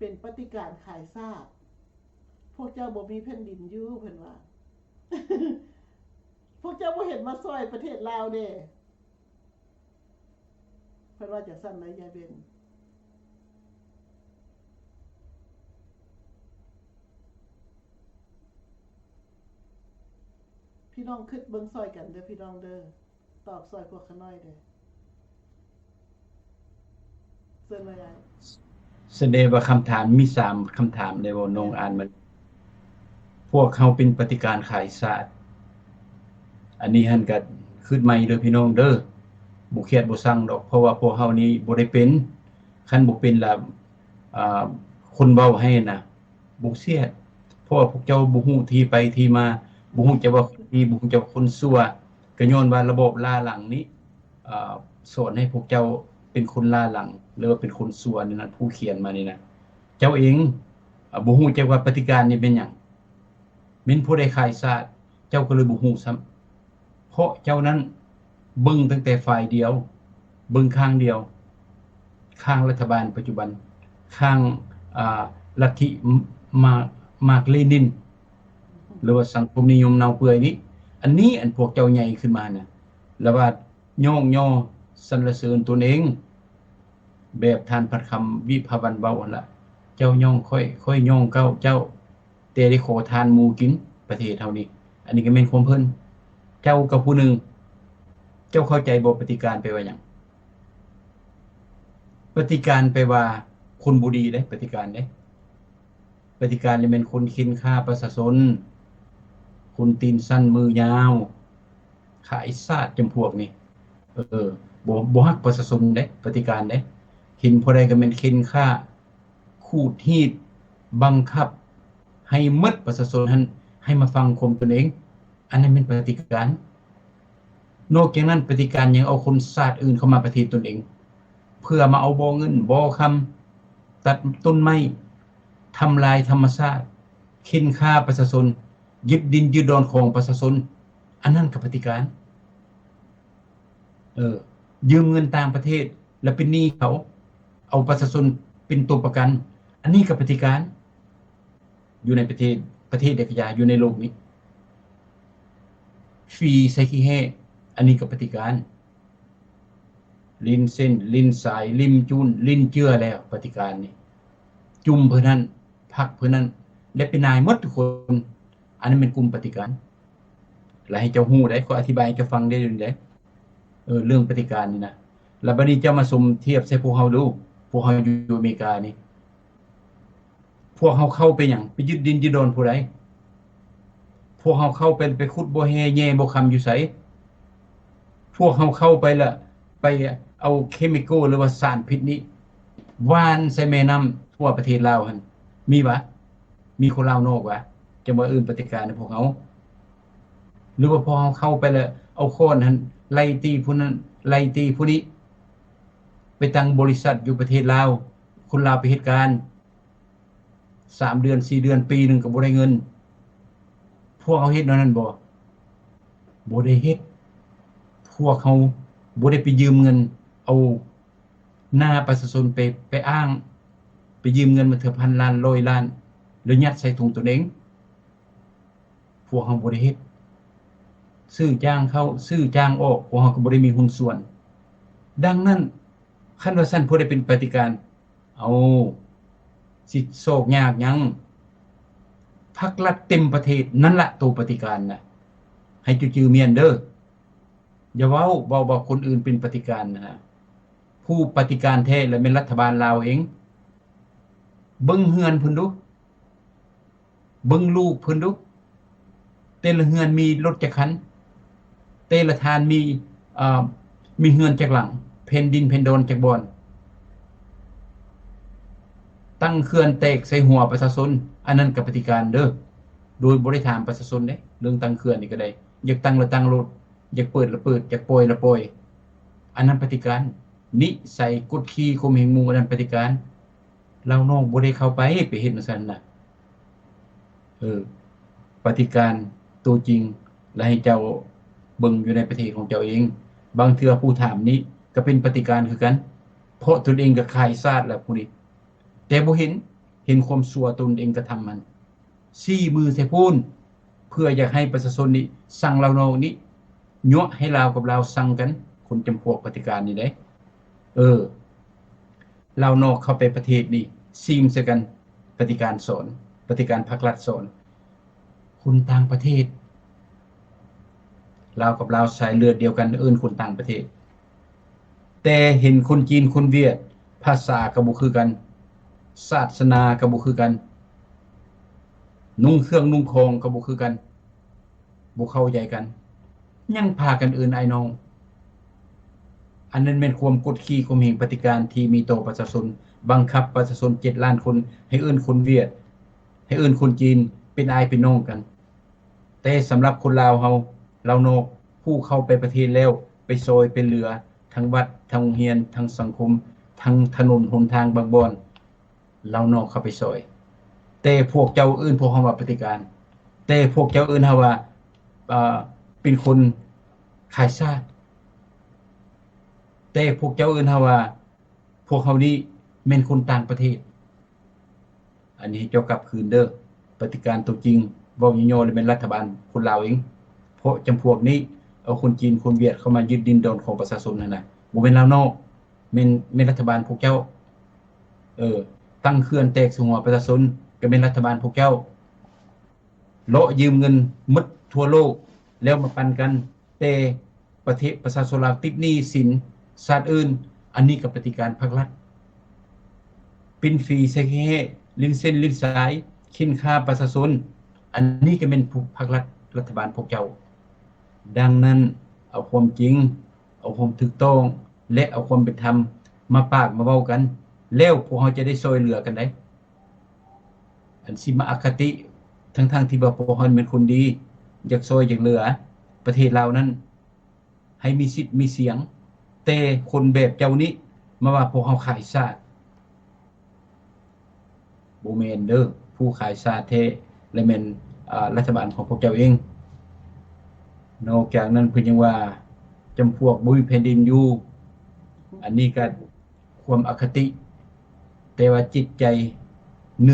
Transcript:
ເປັນປະຕິການຂາຍຊາດ. ພວກເຈົ້າບໍ່ມີແຜ່ນດິນຢູ່ ເພິ່ນວ່າ. ພວກເຈົ້າບໍ່ເຫັນມາຊ່ອຍປະເທດລາວແດ່. ເພິ່ນວ່າຈັ່ງຊັ້ນນະ ຍາຍເບັນ. ພີ່ນ້ອງຄິດເບິ່ງຊ່ອຍກັນເດີ ພີ່ນ້ອງເດີ. ຕອບຊ່ອຍພວກຂ້ານ້ອຍແດ່. ເຊີນເລີຍອ້າຍ. ສະແດງວ່າຄຳຖາມມີສາມຄຳຖາມເດ້ບໍ່ ນ້ອງອ່ານມັນ. ພວກເຮົາເປັນປະຕິການຂາຍຊາດ. ອັນນີ້ຫັ້ນກະຄຶດໃໝ່ເດີພີ່ນ້ອງເດີ. ບໍ່ຄຽດບໍ່ຊັງດອກ ເພາະວ່າພວກເຮົານີ້ບໍ່ໄດ້ເປັນ. ຄັນບໍ່ເປັນລະ ອາ ຄົນເວົ້າໃຫ້ນະ ບໍ່ເສຍດ ເພາະວ່າພວກເຈົ້າບໍ່ຮູ້ທີ່ໄປທີ່ມາ, ບໍ່ຮູ້ຈັກວ່າຄົນດີ, ບໍ່ຮູ້ຈັກວ່າຄົນຊົ່ວ, ກໍຍ້ອນວ່າລະບອບລ້າຫຼັງນີ້ ອາ ສອນໃຫ້ພວກເຈົ້າເປັນຄົນລ້າຫຼັງ ຫຼືວ່າເປັນຄົນຊົ່ວນີ້ນະ. ຜູ້ຂຽນມານີ້ນະ ເຈົ້າເອງ ອາ ບໍ່ຮູ້ຈັກວ່າປະຕິການນີ້ແມ່ນຫຍັງ, ແມ່ນຜູ້ໃດຂາຍຊາດ, ເຈົ້າກໍເລີຍບໍ່ຮູ້ຊ້ຳ. ເພາະເຈົ້ານັ້ນເບິ່ງຕັ້ງແຕ່ຝ່າຍດຽວ, ເບິ່ງຂ້າງດຽວ, ຂ້າງລັດຖະບານປັດຈຸບັນ, ຂ້າງ ອາ ລັດທິມາ ມາກເລນິນ ຫຼືວ່າສັງຄົມນິຍົມເນົ່າເປື່ອຍນີ້. ອັນນີ້ ອັນພວກເຈົ້າໃຫຍ່ຂຶ້ນມານະ ລະວ່າຍ້ອງຍໍສັນລະເສີນຕົນເອງ ແບບທ່ານພັດຄຳ ວິພາວັນ ເວົ້າຫັ້ນລະ. ເຈົ້າຍ້ອງຂ້ອຍ, ຂ້ອຍຍ້ອງເຈົ້າ, ເຈົ້າ ແຕ່ໄດ້ຂໍທານໝູ່ກິນປະເທດເຮົານີ້. ອັນນີ້ກໍແມ່ນຄວາມເພິ່ນ. ເຈົ້າກໍຜູ້ໜຶ່ງ, ເຈົ້າເຂົ້າໃຈບໍ່ ປະຕິການແປວ່າຫຍັງ? ປະຕິການແປວ່າຄົນບໍ່ດີເດ້, ປະຕິການເດ້. ປະຕິການນີ້ແມ່ນຄົນເຂັນຂ້າປະຊາຊົນ, ຄົນຕີນສັ້ນມືຍາວ, ຂາຍຊາດ ຈຳພວກນີ້. ເອີ ບໍ່, ບໍ່ຮັກປະຊາຊົນເດ້, ປະຕິການເດ້. ເຫັນຜູ້ໃດກໍແມ່ນເຂັນຂ້າ, ຂູດຮີດ, ບັງຄັບໃຫ້ໝົດປະຊາຊົນຫັ້ນໃຫ້ມາຟັງຄວາມຕົນເອງ. ອັນນັ້ນແມ່ນປະຕິການ. ນອກຈາກນັ້ນ ປະຕິການຍັງເອົາຄົນຊາດອື່ນເຂົ້າມາປະເທດຕົນເອງ ເພື່ອມາເອົາບໍ່ເງິນບໍ່ຄຳ, ຕັດຕົ້ນໄມ້, ທຳລາຍທຳມະຊາດ, ເຂັນຂ້າປະຊາຊົນ, ຍຶດດິນຍຶດດອນຂອງປະຊາຊົນ. ອັນນັ້ນກໍປະຕິການ. ເອີ ຢືມເງິນຕ່າງປະເທດ ແລ້ວເປັນໜີ້ເຂົາ, ເອົາປະຊາຊົນເປັນຕົວປະກັນ, ອັນນີ້ກໍປະຕິການ. ຢູ່ໃນປະເທດ, ປະເທດໃດກໍຢ່າ ຢູ່ໃນໂລກນີ້ ຟຣີໃສ່ຂີ້ແຮ້, ອັນນີ້ກໍປະຕິການ. ຫຼິ້ນເສັ້ນ, ຫຼິ້ນສາຍ, ຫຼິ້ນຈູນ, ຫຼິ້ນເຈື່ອແລ້ວ ປະຕິການນີ້. ຈຸ່ມເພິ່ນຫັ້ນ, ພັກເພິ່ນນັ້ນ ແລະ ເປັນນາຍໝົດທຸກຄົນ. ອັນນັ້ນແມ່ນກຸ່ມປະຕິການ. ແລະ ໃຫ້ເຈົ້າຮູ້ໄດ໋, ຂ້ອຍອະທິບາຍໃຫ້ເຈົ້າຟັງໄດ້ຢູ່ນີ້ໄດ໋. ເອີ ເລື່ອງປະຕິການນີ້ນະ. ແລ້ວບັດນີ້ເຈົ້າມາສົມທຽບໃສ່ພວກເຮົາດູ, ພວກເຮົາຢູ່ອາເມລິການີ້. ພວກເຮົາເຂົ້າໄປຫຍັງ? ໄປຍຶດດິນຍຶດດອນຜູ້ໃດ? ພວກເຮົາເຂົ້າໄປ ໄປຂຸດບໍ່ແຮ່ແຍ່ບໍ່ຄຳຢູ່ໃສ? ພວກເຮົາເຂົ້າໄປລະ ໄປເອົາເຄມິໂກ ຫຼືວ່າສານພິດນີ້ຫວ່ານໃສ່ແມ່ນ້ຳທົ່ວປະເທດລາວຫັ້ນ ມີຫວາ? ມີຄົນລາວນອກຫວາ? ຈັ່ງວ່າເອີ້ນປະຕິການໃຫ້ພວກເຮົາ. ຫຼືວ່າພວກເຮົາເຂົ້າໄປລະ ເອົາຄ້ອນຫັ້ນໄລ່ຕີຜູ້ນັ້ນ ໄລ່ຕີຜູ້ນີ້ ໄປຕັ້ງບໍລິສັດຢູ່ປະເທດລາວ, ຄົນລາວໄປເຮັດການ ສາມເດືອນ ສີ່ເດືອນ ປີໜຶ່ງກໍບໍ່ໄດ້ເງິນ. ພວກເຮົາເຮັດແນວນັ້ນບໍ່? ບໍ່ໄດ້ເຮັດ. ພວກເຮົາບໍ່ໄດ້ໄປຢືມເງິນ ເອົາໜ້າປະຊາຊົນໄປ ໄປອ້າງ, ໄປຢືມເງິນມາເທື່ອພັນລ້ານ ຮ້ອຍລ້ານ ແລ້ວຍັດໃສ່ຖົງຕົນເອງ. ພວກເຮົາບໍ່ໄດ້ເຮັດ. ຊື້ຈ້າງເຂົ້າ ຊື້ຈ້າງອອກ, ພວກເຮົາກໍບໍ່ໄດ້ມີຫຸ້ນສ່ວນ. ດັ່ງນັ້ນ ຄັນວ່າຊັ້ນ ຜູ້ໃດເປັນປະຕິການ? ເອົາ ຊິຊອກຍາກຫຍັງ? ພັກລັດເຕັມປະເທດ ນັ້ນລະໂຕປະຕິການນະ. ໃຫ້ເຈົ້າຈື່ມ້ຽນເດີ. ຢ່າເວົ້າ, ເວົ້າວ່າຄົນອື່ນເປັນປະຕິການນະ. ຜູ້ປະຕິການແທ້ລະແມ່ນລັດຖະບານລາວເອງ. ເບິ່ງເຮືອນເພິ່ນດູ. ເບິ່ງລູກເພິ່ນດູ, ແຕ່ລະເຮືອນມີລົດຈັກຄັນ? ແຕ່ລະທ່ານມີ ເອີ ມີເຮືອນຈັກຫຼັງ? ແຜ່ນດິນແຜ່ນດອນຈັກບ່ອນ? ຕັ້ງເຂື່ອນແຕກໃສ່ຫົວປະຊາຊົນ, ອັນນັ້ນກໍປະຕິການເດີ, ໂດຍບໍ່ໄດ້ຖາມປະຊາຊົນເດ້. ເລື່ອງຕັ້ງເຂື່ອນນີ້ກໍໄດ້, ຢາກຕັ້ງລະຕັ້ງໂລດ, ຢາກເປີດລະເປີດ, ຢາກປ່ອຍລະປ່ອຍ, ອັນນັ້ນປະຕິການ. ນິໄສກົດຂີ່ຂົ່ມເຫງໝູ່, ອັນນັ້ນປະຕິການ. ລາວນອກບໍ່ໄດ້ເຂົ້າໄປ ໄປເຮັດຈັ່ງຊັ້ນນະ. ເອີ ປະຕິການໂຕຈິງ ລະໃຫ້ເຈົ້າເບິ່ງຢູ່ໃນປະເທດຂອງເຈົ້າເອງ. ບາງເທື່ອຜູ້ຖາມນີ້ກໍເປັນປະຕິການຄືກັນ, ເພາະຕົນເອງກໍຂາຍຊາດແລ້ວຜູ້ນີ້, ແຕ່ບໍ່ເຫັນ. ຫັນຄວາມຊົ່ວຕົນເອງກະທຳຫັ້ນ ຊີ້ມືໃສ່ພຸ້ນ ເພື່ອຢາກໃຫ້ປະຊາຊົນນີ້ຊັງລາວນອກນີ້ ຍົວະໃຫ້ລາວກັບລາວຊັງກັນ ຄົນຈຳພວກປະຕິການນີ້ເດ້. ເອີ ລາວນອກເຂົ້າໄປປະເທດນີ້ ຊີ້ມໃສ່ກັນ ປະຕິການສອນ ປະຕິການພັກລັດສອນ ຄົນຕ່າງປະເທດ ລາວກັບລາວສາຍເລືອດດຽວກັນ ເອີ້ນຄົນຕ່າງປະເທດ. ແຕ່ເຫັນຄົນຈີນຄົນຫວຽດ ພາສາກໍບໍ່ຄືກັນ ສາສະໜາກໍບໍ່ຄືກັນ ນຸ່ງເຄື່ອງນຸ່ງຂອງກໍບໍ່ຄືກັນ ບໍ່ເຂົ້າໃຈກັນ ຍັງພາກັນເອີ້ນອ້າຍນ້ອງ. ອັນນັ້ນແມ່ນຄວາມກົດຂີ່ຂົ່ມເຫງປະຕິການທີ່ມີຕໍ່ປະຊາຊົນ ບັງຄັບປະຊາຊົນເຈັດລ້ານຄົນ ໃຫ້ເອີ້ນຄົນຫວຽດ ໃຫ້ເອີ້ນຄົນຈີນເປັນອ້າຍເປັນນ້ອງກັນ. ແຕ່ສຳລັບຄົນລາວເຮົາ ລາວນອກ ຜູ້ເຂົ້າໄປປະເທດແລ້ວ ໄປຊ່ອຍໄປເຫຼືອ ທັງວັດ ທັງໂຮງຮຽນ ທັງສັງຄົມ ທັງຖະໜົນຫົນທາງບາງບ່ອນ ລາວນອກເຂົ້າໄປຊ່ອຍ. ແຕ່ພວກເຈົ້າເອີ້ນພວກເຮົາວ່າປະຕິການ ແຕ່ພວກເຈົ້າເອີ້ນເຮົາວ່າ ເອີ ເປັນຄົນຂາຍຊາດ ແຕ່ພວກເຈົ້າເອີ້ນເຮົາວ່າ ພວກເຮົານີ້ແມ່ນຄົນຕ່າງປະເທດ. ອັນນີ້ໃຫ້ເຈົ້າກັບຄືນເດີ້ ປະຕິການຕົວຈິງ ເວົ້າຫຍໍ້ໆ ລະແມ່ນລັດຖະບານຄົນລາວເອງ ເພາະຈຳພວກນີ້ເອົາຄົນຈີນຄົນຫວຽດເຂົ້າມາຍຶດດິນດອນຂອງປະຊາຊົນຫັ້ນນະ ບໍ່ແມ່ນລາວນອກ ແມ່ນ ແມ່ນລັດຖະບານພວກເຈົ້າ. ເອີ ຕັ້ງເຂື່ອນແຕກໃສ່ຫົວປະຊາຊົນ ກໍແມ່ນລັດຖະບານພວກເຈົ້າ. ເລາະຢືມເງິນໝົດທົ່ວໂລກ ແລ້ວມາປັນກັນ ແຕ່ປະເທດ ປະຊາຊົນລາວຕິດໜີ້ສິນຊາດອື່ນ ອັນນີ້ກໍປະຕິການພັກລັດ. ປິ່ນຝີໃສ່ແຮ່ ຫຼິ້ນເສັ້ນຫຼິ້ນສາຍ ເຂັ່ນຂ້າປະຊາຊົນ ອັນນີ້ກໍແມ່ນພວກພັກລັດ ລັດຖະບານພວກເຈົ້າ. ດັ່ງນັ້ນ ເອົາຄວາມຈິງ ເອົາຄວາມຖືກຕ້ອງ ແລະ ເອົາຄວາມເປັນທຳມາປາກມາເວົ້າກັນ ແລ້ວພວກເຮົາຈະໄດ້ຊ່ອຍເຫຼືອກັນໄດ໋. ອັນຊິມາອະຄະຕິ ທັງໆທີ່ວ່າພວກເຮົາແມ່ນຄົນດີ ຢາກຊ່ອຍຢາກເຫຼືອປະເທດລາວນັ້ນ ໃຫ້ມີສິດມີສຽງ ແຕ່ຄົນແບບເຈົ້ານີ້ມາວ່າພວກເຮົາຂາຍຊາດ. ບໍ່ແມ່ນເດີ້ ຜູ້ຂາຍຊາດແທ້ລະແມ່ນ ອາ ລັດຖະບານຂອງພວກເຈົ້າເອງ. ນອກຈາກນັ້ນເພິ່ນຍັງວ່າ ຈຳພວກບໍ່ມີແຜ່ນດິນຢູ່ ອັນນີ້ກໍຄວາມອະຄະຕິ ແຕ່ວ່າຈິດໃຈ